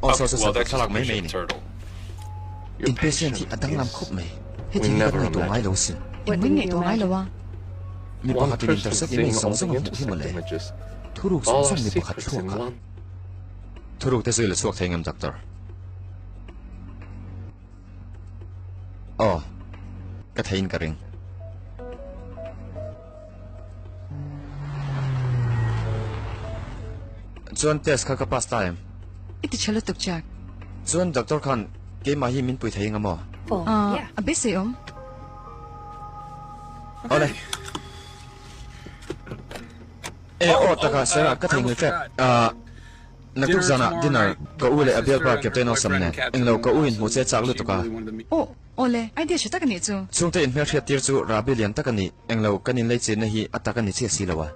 Aw saw saw sak thlalak mai mai a ni. In patient hi a danglam khawp mai. Heti hi kan ngaihtuah ngai lo sin. Engmah ngaihtuah ngai lo a. Mi pakhatin intercept image zawng zawng a hmuh hi mawle. Thuruk zawng zawng mi pakhat thluak ah. Thuruk te chu i la chhuak thei ngam Doctor. Aw, ka theiin ka ring. Chuan test kha ka pass ta em? I ti tha lutuk Jack. Chuan doctor khan keimah hi min pui thei eng a maw? Aw, a beisei awm. Awle. E aw taka Sarah ka thei ngil tep. Ah. Naktuk zanah dinner ka u leh a bialpa Captain Awesome nen englo ka u in hmuh che chak lutuk a. Aw, awle, idea hre tak a nih chu. Chhungte inhmelhriat tir chu Rabi lian tak a ni, englo kan inlei chenna hi a tak a ni chiah si lo a.